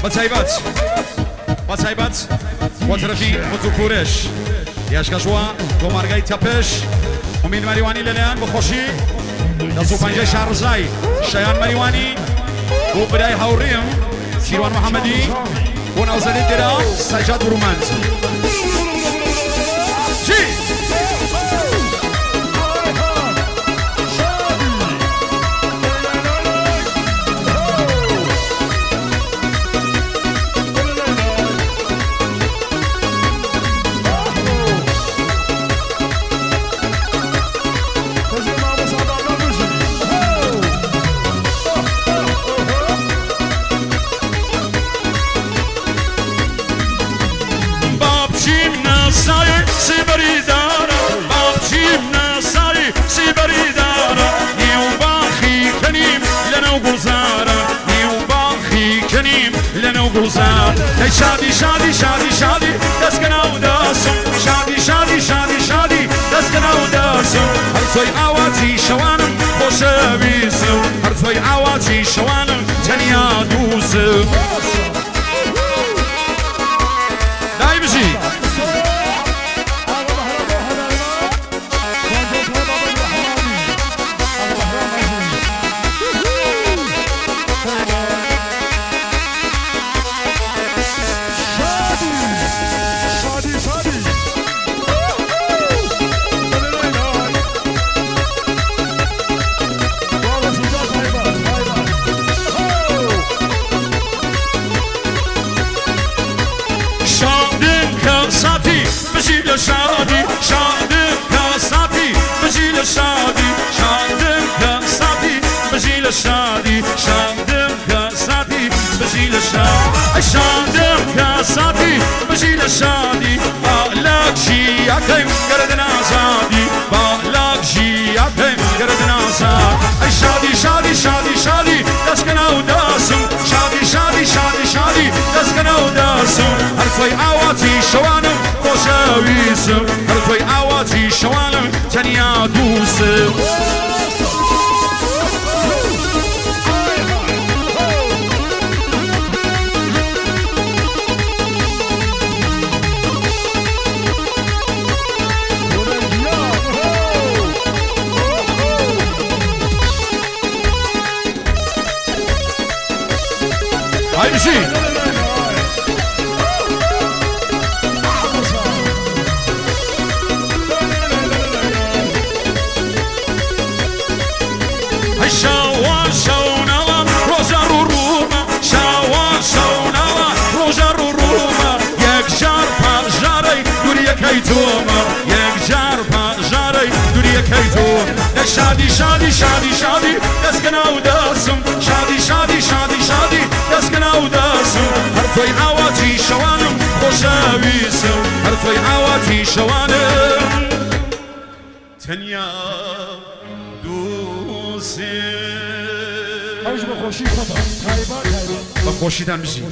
بە تایبەت بە تایبەت بۆ تەرەفی متوپورش یاشکەشوە تۆمارگای تەپش ئومید مەریوانی لەلایەن بەخۆشی دەست و پەنجەی شارەزای شایان مەریوانی بۆ برای هاوڕێم سیروان محەممەدی بۆ ناوزەدی درا سەجاد برومەند. جی! شادی شادی شادی شادی دەستکەناو دەسم شادی شادی شادی شادی دەستکەناو دەسم هەر تۆی ئاواتی شەوانم خۆشەویستم هەر تۆی ئاواتی شەوانم تەنیا دووسم دای بژی. شادم کە ساتی بژی لە شادی شادم کە ساتی بژی لە شادی شادم کە ساتی بژی لە شادی شادم کە ساتی بژی لە شادی شادم کە ساتی بژی لە شادی با لەک ژیاکەیم گەردن ئازادی با لەک ژیاکەیم گەردن ئازاد ئەی شادی شادی شادی شادی دەستکەناو دەسم شادی شادی شادی شادی دەستکەناو دەسم هەر تۆی ئاواتی شەوانم خۆشەویستم هەر تۆی ئاواتی شەوانم تەنیا دووسم. هاي بژی. شاوان شەونەوە ڕۆژە ڕووڕوومە شاوان شەونەوە ڕۆژە ڕووڕوومە یەکجار پاژارەی دووریەکەی تۆمە یەکجار پاژارەی دووریەکەی تۆ دە شادی شادی شادی شادی دەستکەناو دەسم شادی شادی شادی شادی دەستکەناو دەسم هەر تۆی ئاواتی شەوانم خۆشەویستم هەر تۆی ئاواتی شەوانم تەنیا دووسم. ئەوش بە خۆشی خۆتان تایبەت تایبەت. بە خۆشیتان بژی.